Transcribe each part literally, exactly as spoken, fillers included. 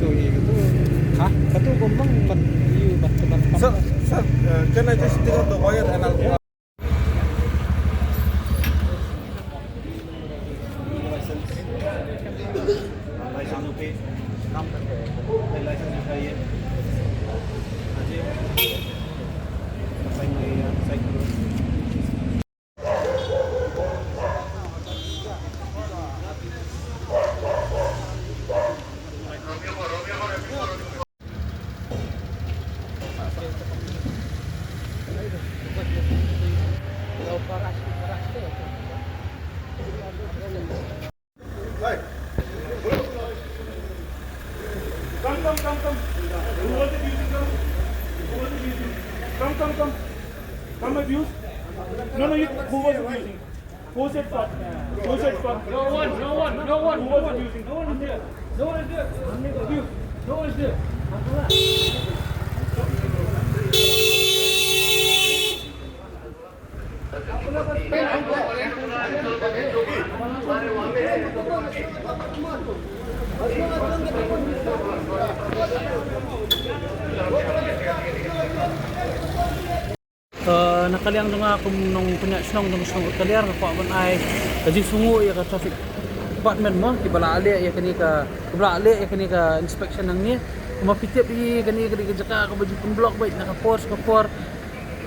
tu hi, tu. Ha? Katu ko mang ban yu ban teman. Sir, sir, uh, can I just take out the wire and I'll Come, come, come, come. Who was it using? Come. Who was it using? Come, come, come. Come, abuse. No, no, you, who was abusing? Who said fuck? Who said fuck? No one, no one, no one. Who was abusing? No one is there. No one is there. Abuse. No one is there. Eh, na ka liang jong nga kum u nongpynïaid shnong jong ka shnong Kaliar, nga kwah ban ai ka jingsngewnguh ïa ka traffic department mo, kiba la leh ïa kane ka, kiba la leh ïa kane ka inspection hangne. Kumba phi tip hi, kane ka dei ka jaka kaba ju pynblock beit na ka por sha ka por.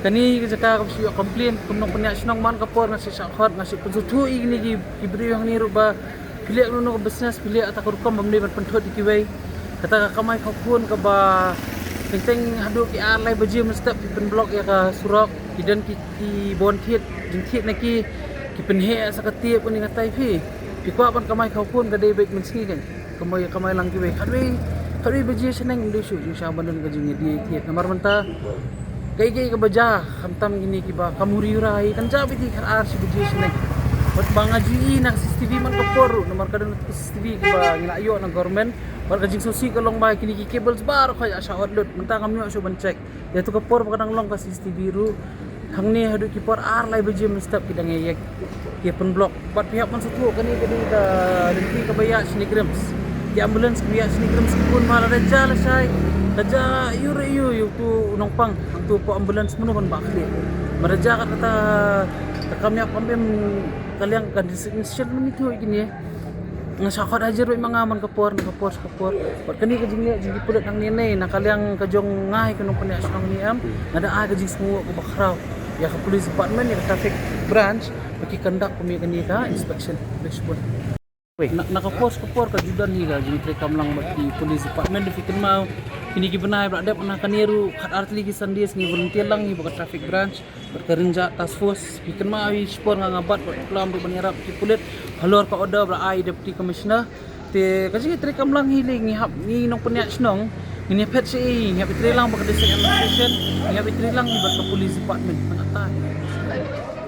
Kane ka jaka kaba shu ïoh complain, kum u nongpynïaid shnong man ka por nga shu shah khot, nga shu pynsngewthuh ïa kine ki, ki briew hangne ruh ba phi leh kano kano ka business, phi leh kata ka rukom bym dei ban pynthut ïa kiwei. Kata ka kamai khawkhun kaba teng teng haduh ki ar lai baje mynstep ki pynblock ïa ka surok, ki don ki, ki bun thied, jingthied na ki, ki pynheh sa ka tip kane katai phi. Phi kwah ban kamai khawkhun ka dei beit mynsngi kan. Kamai, kamai lang kiwei. Khatwei, Khatwei baje shaneng ym dei shuh jingshisha ban don ka jingïadie thied. Namar mynta kaei kaei kaba jia, khamtam kine kiba kam huri hura hi, kan jia beit hi khatar shi baje shaneng. Bad ba nga ju ïohi na ka C C T V man ka por ruh, namar ka don ka C C T V kaba ngi la ïoh na government. Bad ka jingsngewsih ka long ba kine ki cables baroh ka ïa shah hot lut. Mynta ngam ïoh shuh ban check. Ïa tu ka por ba ka dang long ka C C T V ruh, hangne haduh ki por ar lai baje mynstep ki dang ïa ïeng, ki pynblock. Bad phi hap ban sngewthuh, kane ka dei ka lynti kaba ïaid shane Grimsby. Ki ambulance kiba ïaid shane Grimsby ki bun, ma lada jia lashai, ka jia ïu re ïu, ïa utu u nongpang, hangtu hapoh ambulance mano ban bah khlieh. Ma lada jia kat kata, ka kam ïap kam im, ka liang ka designation mynta ïa kine. Nga shah khot hajar beit ma nga man ka por na ka por sha ka por. Bad kane ka jingleh jong ki pulit hangne ne, na ka liang ka jong nga hi ka nongpynïaid shnong ne em, nga da ai ka jingsngewnguh kaba khraw ïa ka police department, ïa ka traffic branch, ba ki conduct kum ïa kane ka inspection. Khublei shibun. Na, na ka por sha ka por ka ju don hi ka jingtrei kam lang bad ki police department. Phi kynmaw kine ki bnai ba la dep, na kane ruh khatar tylli ki Sundays ngi volunteer lang hi bad ka traffic branch bad ka Ranger Task Force. Phi kynmaw hi shipor nga, nga bat bad klam ruh ban ïarap ki pulit halor ka order ba la ai Deputy Commissioner. Te ka jingïatrei kam lang hi lei, ngi hap, ngi nongpynïaid shnong, ngin ïa phet shaei? Ngi hap ïatrei lang bad ka District Administration, ngi hap ïatrei lang hi bad ka Police Department.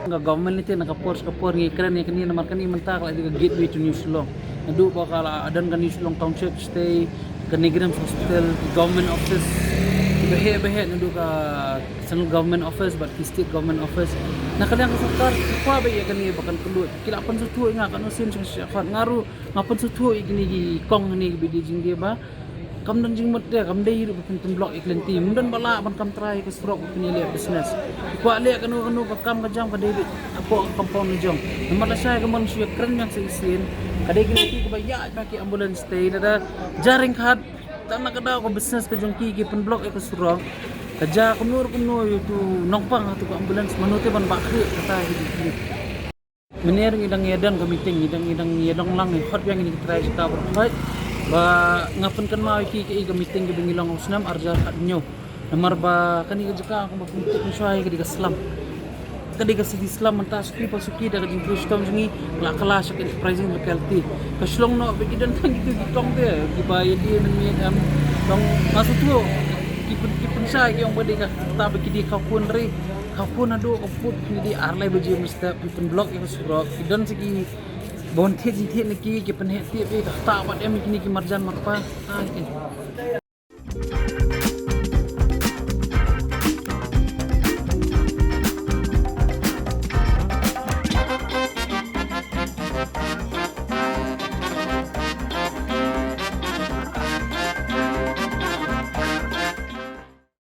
Mynta ka government lei te na ka por sha ka por ngi kren ïa kane, namar kane mynta ka la dei ka gateway to New Shillong. Naduh ba ka la don ka New Shillong Township, shatei ka NEIGRIHMS Hospital, government office baheh baheh, naduh ka Central Government Office bad ki State Government Office. Na ka liang ka sorkar ki kwah beit ïa kane ba kan kylluid. Ki la pynsngewthuh ïa nga katno sien sha nga, nga ruh nga pynsngewthuh ïa kine ki kong kine kiba dei jingdie ba kam don jingmut de, kam dei ruh ba phin pynblock ïa ki lynti. Ym don ba lah ban kam trai ïa ka surok ba phin ïaleh business. Ki kwah leh kano kano ka kam ka jam ka dei beit hapoh ka compound ka jong. Namar lashai ka mon shu ïakren biang sa shisien, ka dei ki lynti kiba ïaid bad ki ambulance te, lada jia ryngkat tang na ka daw ka business ka jong ki, ki pynblock ïa ka surok, ka jia kumno kumno ïa utu nongpang ha utu ka ambulance, mano te ban bah khlieh, kata hi dei. Mynne ruh ngi dang ïadon ka meeting, ngi dang, ngi dang ïadon lang, ngi khot biang kine ki trai jaka baroh khoit. Ba nga pynkynmaw ïa ki kaei ka meeting kaba ngi long ha u snem ar hajar khathynñiew. Namar ba kane ka jaka kumba pynthut mynshuwa hi ka dei ka slum. Ka dei ka city slum mynta, suki pa suki da ka jingtrei shitom jong ngi la kylla sha ka pricing locality. Ka shlong noh ba ki don tang kitu ki kong te kiba ïadie mynmiet, em, tang nga sngewthuh ki pyn, ki pynshai ki ong ba dei kata ba ki dei khaw khun re. Khaw khun haduh khaw pud, kine dei ar lai baje mynstep, ki pynblock ïa ka surok, ki don sa ki bun thied jingthied na ki, ki pynheh tip ïa kata, bad em ïa kine ki marjan marpa. Ai, eh.